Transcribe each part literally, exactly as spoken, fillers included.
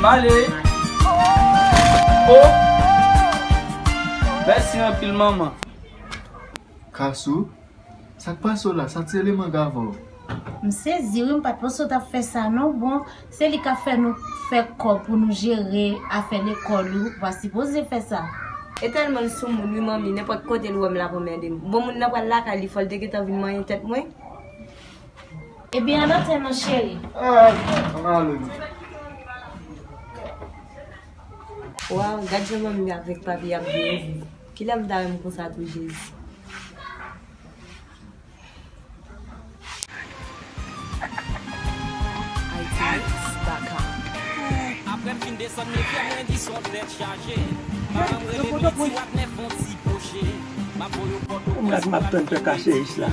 M ale. Oh! Mèsi anpil, manman. Kasou, sa k pase w la? Sa ti eleman grave w. M sezi wi, m pa t panse w t ap fè sa non. Bon, se li k ap fè nou fè kòb pou nou jere afè lekòl ou, w pa sipoze fè sa. E tèlman l soumoun wi manmi, nenpòt kote l wè m l ap anmède m. Bon, moun nan pral lakay li, fò l te gentan vin manyen tèt mwen. Ebyen, ann antre non, cheri. Ay, ann ale non. Waw, gad jan manmi avèk papi ap byen viv. Kilè m ta wè m konsa tou, Jezi? Apre m fin desann levye, mwen di son tèt chaje. Paran m rele m, li di w ap nèf on ti poche. M ap voye w Pòtoprens. Mwen m ap tann pè Kaseyis la.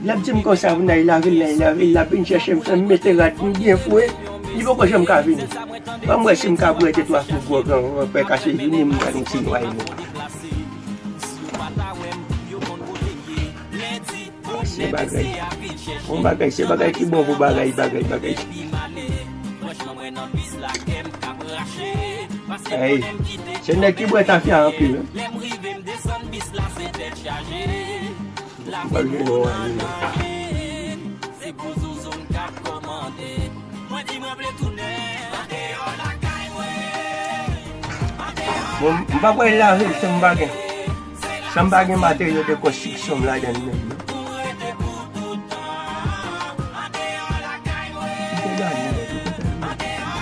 L ap di m konsa pou n al lavil, n al lavil, l ap vin chèche m, fè m mete rad m byen fre, li poko janm ka vini. Ban m wè si m ka bwè de twa kou gwòg an, pè Kaseyis vini, m ba nou ti nway nou. Se bagay. Bon bagay, se bagay ki bon pou bagay, bagay, bagay. Ey, se nèg ki bwè tafya anpil, wi. Mwen pa jwenn yon anyen non. Bon, m pa pral lave l san m pa gen, san m pa gen materyo de konstriksyon m ladan l menm non. Kite gade, kite gade.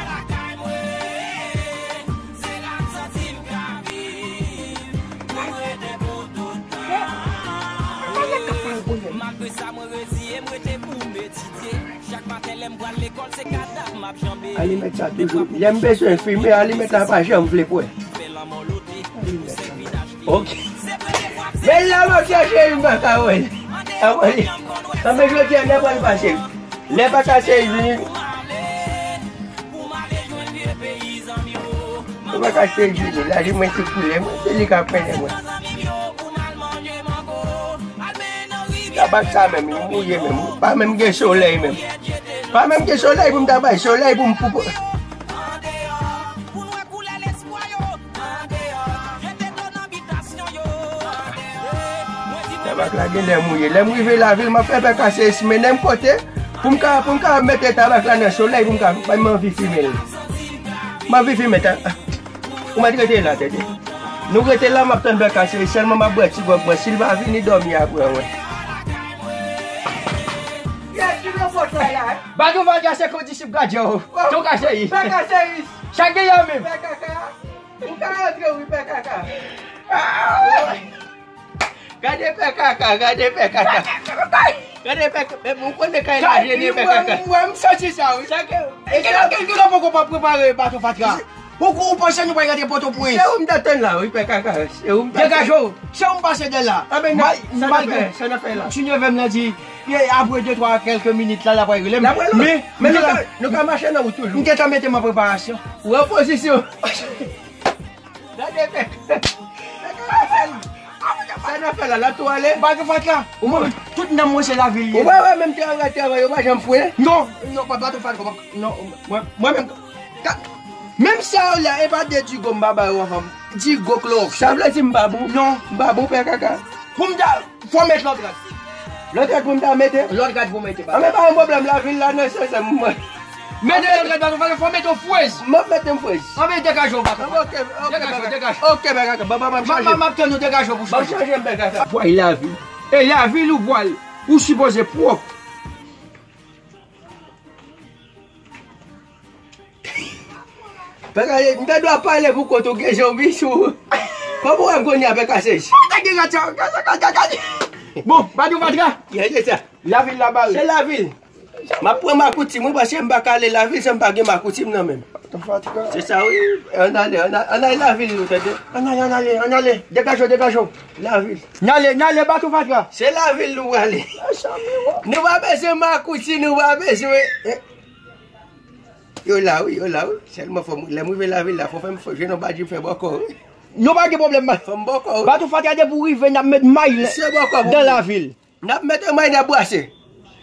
Alimèt sa toujou. Lè m bezwen fimen, alimèt la pa janm vle pwen. Alimèt la. Ok. Men la, m ap chache yon baka wè. Avan li. Anben jodi a, lè pral pase. Lè pa kase vini. Lè pa kase vini. Lage mwen ti koulè mwen. Se li k ap mennen mwen. Tabak sa menm, li mouye menm. Pa menm gen solèy menm. Pa menm gen solèy pou m ta bay. Solèy pou m pou. Tabak la genlè mouye. Lè m rive lavil, m ap fè pè Kaseyis mennen m kote pou m ka, pou m ka mete tabak la nan solèy, pou m ka, m anvi fimen l. M anvi fimen ta-, ou mèt rete la, tete. Nou rete la, m ap tann pè Kaseyis, sèlman m ap bwè ti gwòg mwen. Si l pa vini, dòmi apre mwen. Yes, you know what I like. Badou Valga se kondisip gadyo. Tou Kaseyis. Pè Kaseyis. Chak gen yon menm. Pè Kaka. Ou ka rantre wi, pè Kaka. Gade pè Kaka, gade pè Kaka. Gade pè Kaka. Ou konnen kay la jene pè Kaka. Mwen, m santi sa wi. Chak gen. E gen lòt, gen lòt poko pa prepare bato fatra. Ou, ou panse nou pral rantre Pòtoprens? Se ou m t ap tann la wi, pè Kaka. Se ou m t ap tann. Degaje w. Se ou m pase de la. Anben, sa n ap fè, sa n ap fè la? Ti nevè m nan di, e apre de twa kèlke minit la, l ap rele m. L ap rele w. Men, men nou ka, nou ka mache nan wout toujou. M gentan mete m an preparasyon. Ou an pozisyon. Gade fè. Sa n ap fè la, l ap tou ale. Bato fatra. Ou mwen, tout nanm mwen se lavil li ye. Ou wè, wè, menm te an rate avan, yo pa janm fwe. Non, non, pa bato fatra, pa, non, mwen, mwen menm, ka, menm sa yo la, e pa de digo m pa ba yo anvan. Digo klowòks. Sa vle di m pa bon? Non. M pa bon, pè Kaka. Pou m ta, fò m met lòt rad. Lòt rad pou m ta mete? Lòt rad pou mete, pa. Anben, pa yon pwoblèm, lavil la nan sens mwen. Mete lòt rad, pa, fò m mete yon frez. M ap mete yon frez. Anben, degaje w, pa. Anben, ok, ok, degaje w, degaje w. Ok, pè Kaka. Ban, ban, ban m chanje. M ap tann ou, degaje w pou chanje. Ban m chanje m, pè Kaka. Vwal lavil. E lavil ou vwal. Ou sipoze pwòp. Pè Kaka, m ta dwe ap pale pou kont ou, gen zonbi sou ou. Kòman w wè m kounye a, pè Kaka? Gade, gade, gade, gade. Bon, Badou Fatra. Gade sa. Lavil la bare. Se lavil. M ap pran makoutim wi, paske m pa ka ale lavil san m pa gen makoutim nan men m. Badou Fatra. Se sa wi. Ann ale, ann ale, ann ale lavil nou, tande. Ann ale, ann ale, ann ale. Degaje w, degaje w. Lavil. N ale, n ale, Badou Fatra. Se lavil nou prale. Mezanmi, wè. Nou pa bezwen makouti, nou pa bezwen. Eh. Yo la wi, yo la wi. Sèlman fò m, lè m rive lavil la, fò fè m fò, jwenn yon badji m fè bòkò wi. Nou pa gen pwoblèm, man. Fò m bòkò wi. Badou Fatra, depi w rive, n ap met may dan lavil. N ap mete may, n ap brase.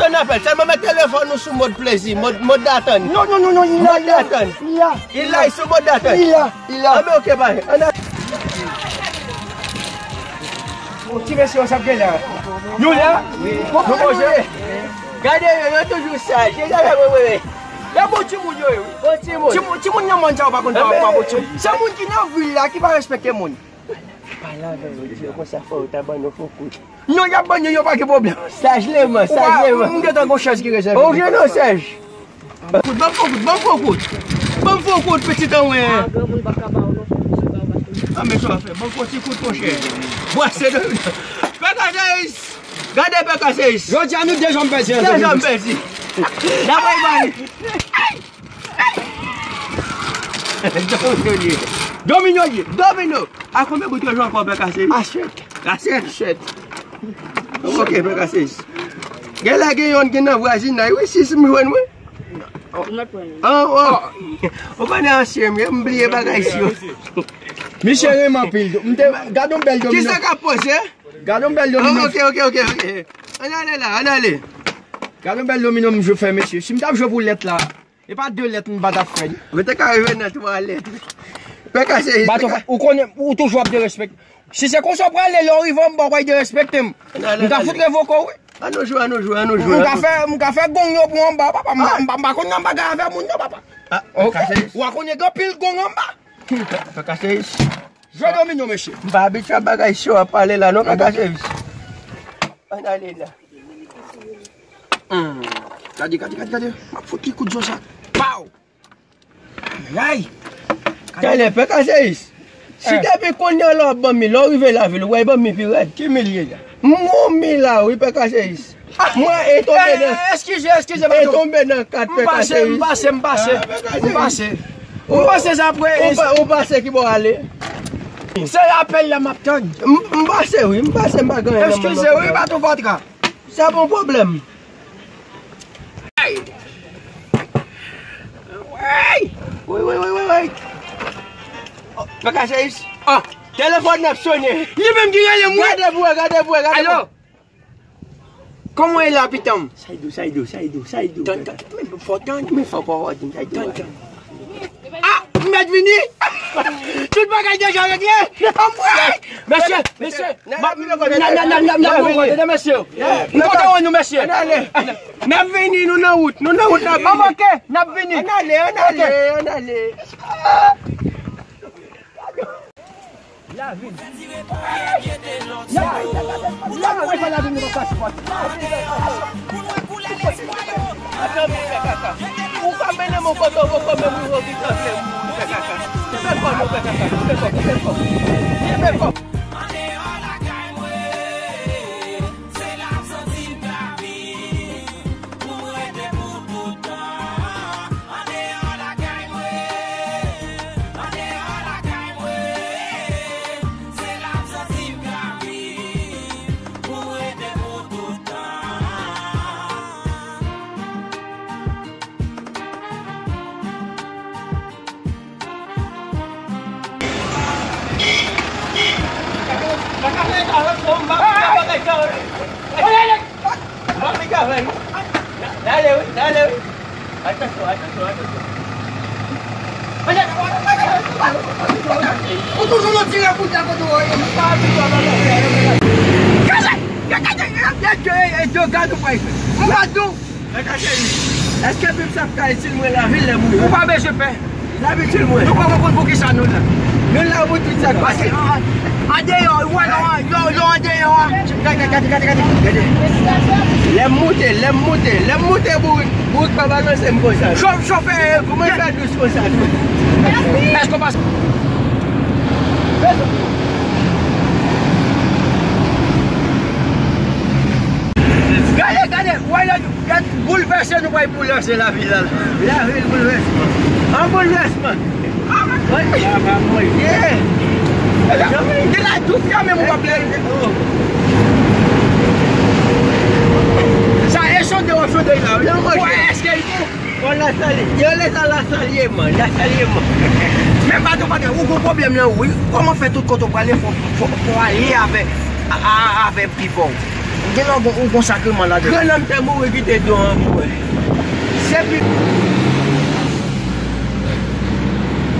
tann apèl. Sèlman met telefòn ou sou mòd plezi, mòd, mòd datann. Non, non, non, non, il a, Mòd il a, datann. il a, Il a, il sou mòd datann. il a, il a. Ah, men ok, bye. Ann a- Bon, ti mesye yo, sa k gen la? Nou la? Nou poze? Gade yo, yo toujou saj. Yo, yo, yo, yo, yo. Yo bon timoun yo ye, wi. Bon timoun. Timoun, timoun nan mòn sa yo pa konn pa, pa bon timoun. Se moun ki nan vil la ki pa respekte moun. Pale avè yo, di yo konsa fò yo ta ban nou fon kout. Non, y ap ban nou, yo pa gen pwoblèm. Sajleman, Ou pa, sajleman. M gentan gon chèz ki rezève. Ou gen non, Sèj? Kout, ban m fon kout, ban m fon kout. Ban m fon kout, pitit anmwe. Ah, granmoun pa ka ba w non. Sa ba w pa tou. Ah, men sa w ap fè. Ban m fon ti kout, monchè. Bwase de. Pè Kaseyis. Gade Pè Kaseyis. Jodi a nou de zanm pèdi. De zanm pèdi. N ap bay bal. Domino li ye. Domino li ye. Domino. A konbyen bout yo jwe ankò, Pè Kaseyis? A sèt. A sèt? Sèt. Ok, Pè Kaseyis. Gen lè gen yonn ki nan vwazinay, wi, sis m jwenn, wi. Ou mèt pran li. An, an. Ou konnen ansyen m ye, m bliye bagay si yo. Misye renmen anpil. M te, gade yon bèl domino. Kisa k ap poze? Gade yon bèl domino. Ah, ok, ok, ok, ok. Ann ale la, ann ale. Gade yon bèl domino m jwe fè, mesye. Si m t ap jwe pou lèt la, e pa de lèt m pa t ap fè. Ou te ka rive nan twa lèt. Pè Kaseyis. Baton, ou konnen, ou toujou ap derespekte. Si se konsa w prale, lè w rive anba, w pral derespekte m. Ann ale, M ka ann ale. fout revoke w, wi. Ann nou jwe, ann nou jwe, ann nou jwe, M ka ann nou fè, m ka fè gong yo pou anba, papa. M pa, Ah. m pa, m pa konn nan bagay avè moun, non, papa. Ah, Ok. Pè Kaseyis. Ou a konnen gen anpil gong anba. Pè Kaseyis. Jwe domino, mesye. M pa abitye a bagay si w ap pale la, non, Pè Kaseyis. Ann ale la. Hmm. Gade, gade, gade, gade. M ap fout li kout zo sa. Pow! Ay! Talè, Pè Kaseyis. Si Eh. depi kounye a la w ap ban mi, lè w rive lavil, ou pral ban mi pi rèd. Ki mi l ye la? M gon mi la, wi, Pè Kaseyis. Mwen e tonbe nan, Eh, eskize, eskize, e Baton. tonbe nan kat, M Pè pase, Kaseyis. m pase, m pase. Ah, Pè Kaseyis. M pase. Ou M pa- pase sa apre. Ou pa- ou pase ki bò ale? Se rapèl la m ap tann. M, m pase, wi, m pase, m pa gen anyen nan men Eskize, wi, mwen. Baton Fatra. Sa pa yon pwoblèm. Ay! Ay! Wi, wi, wi, wi, wi. Oh, Pè Kaseyis. Ah, telefòn nan ap sonnen. Li menm ki rele m, wi. Gade pou wè, gade pou wè, gade pou wè. Alo? Kòman w ye la, pitan m? Sa y do, sa y do, sa y do, sa y do. Tann, tann. Men fò tann. Men fò w di m sa y do. Tann, tann. Ah, m mèt vini. Tout bagay deja regle. Anmwey! Mesye, mesye, n ap vini kote, n ap vini kote, mesye. M kontan wè nou, mesye. N ap vini, nou nan wout, nou nan wout, n ap vini. Ok, n ap vini. Ann ale, ann ale, ann ale. Lavil. Lavil, lavil, lavil, lavil, lavil. Ou ka mennen m yon kote ou poko menm rive, ou gentan vle mouri, fè kaka. Kenbe kò nou, fè kaka, kenbe kò, kenbe kò. Kenbe kò. Andeyò lakay mwen, se la m santi m ka viv. Pou m rete pou tout tan. Andeyò lakay mwen, andeyò lakay mwen, se la m santi m ka viv. Pou m rete pou tout tan. Sa ka fè sa, non, non, m pa, m pa fè sa, wi. M pa fè sa, wi. N ale, wi, n ale, wi. Atansyon, atansyon, atansyon. Ou toujou nan tire kout la kote w ye. Gade, gade, gade, gade, gade, gade, gade, gade, gade, gade, Èske pèp sa ap ka itil mwen lavil lè m rive? Ou pa bezwen pè. Labitil mwen. Nou pa konprann poukisa nou la. Nou la pou tout sa k pase. Paske an, an, andeyò, ou wè lè w an, lè w, lè w andeyò a. Gade, gade, gade, gade, gade. Lè m moute, lè m moute, lè m moute bourik, bourik pa balanse m konsa. Cho-, chofè, kòman l fè dous konsa tou? Èske w pa Gade, gade, wè lè, gade, boulvèse, nou pral boulvèse lavil la. Lavil boulvèsman. An boulvèsman. Wi. Yeah. Gen la dous kanmenm, ou pa plè. Sa e chonde w ap chonde la, wi. Wè, èske l bon? Bon, Lasalye. Yo, leta Lasalye, man. Lasalye, man. Men pa tou, pa tou, ou gon pwoblèm nan, wi. Kòman fè tout kote w prale, fò, fò, fò ale avè, a, a, avè pifò? Gen lè ou gon, ou gon sakreman ladan. Grannanm te mouri kite don an pou mwen. Se pi.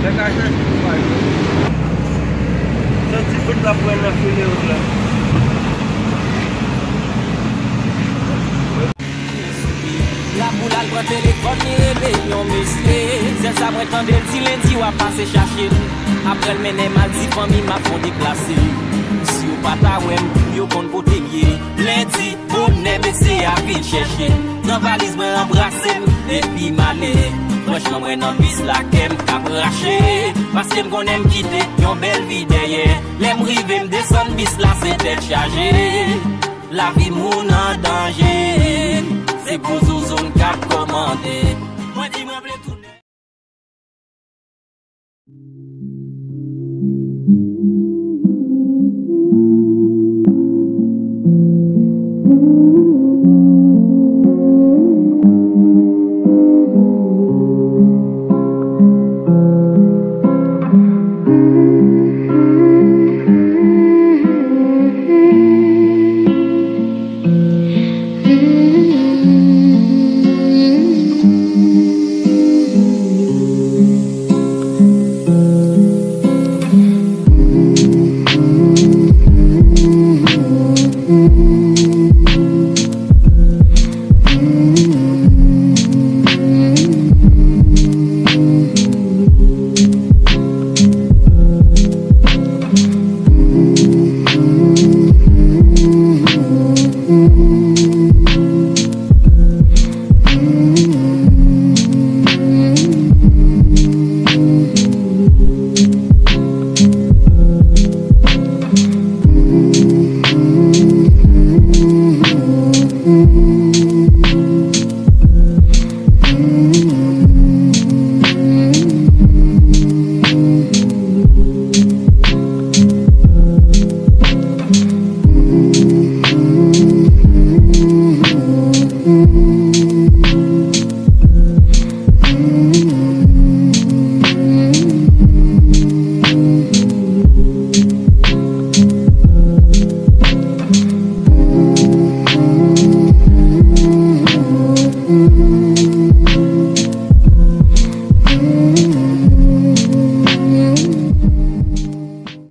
Nèg la chèche pou pale. Santi bout la pran nan file yo la. Laboul al pran telefòn li rele yon mesye. Sèl sa mwen tande l di lendi w ap pase chache m. Apre l mennen m al di fanmi m ap fon deplase. Si yo pa ta wè m, yo konn kote m ye. Lendi, bonè mesye a vin chèche m. Nan valiz mwen anbrase m, epi m ale. Franchman mwen nan bis la kè m k ap rache. Paske m konnen m kite yon bèl vi dèyè. Lè m rive m desann bis la se tèt chaje. Lavi moun an danje. Se pou zouzoun k ap kòmande. Mwen di mwen vle tou.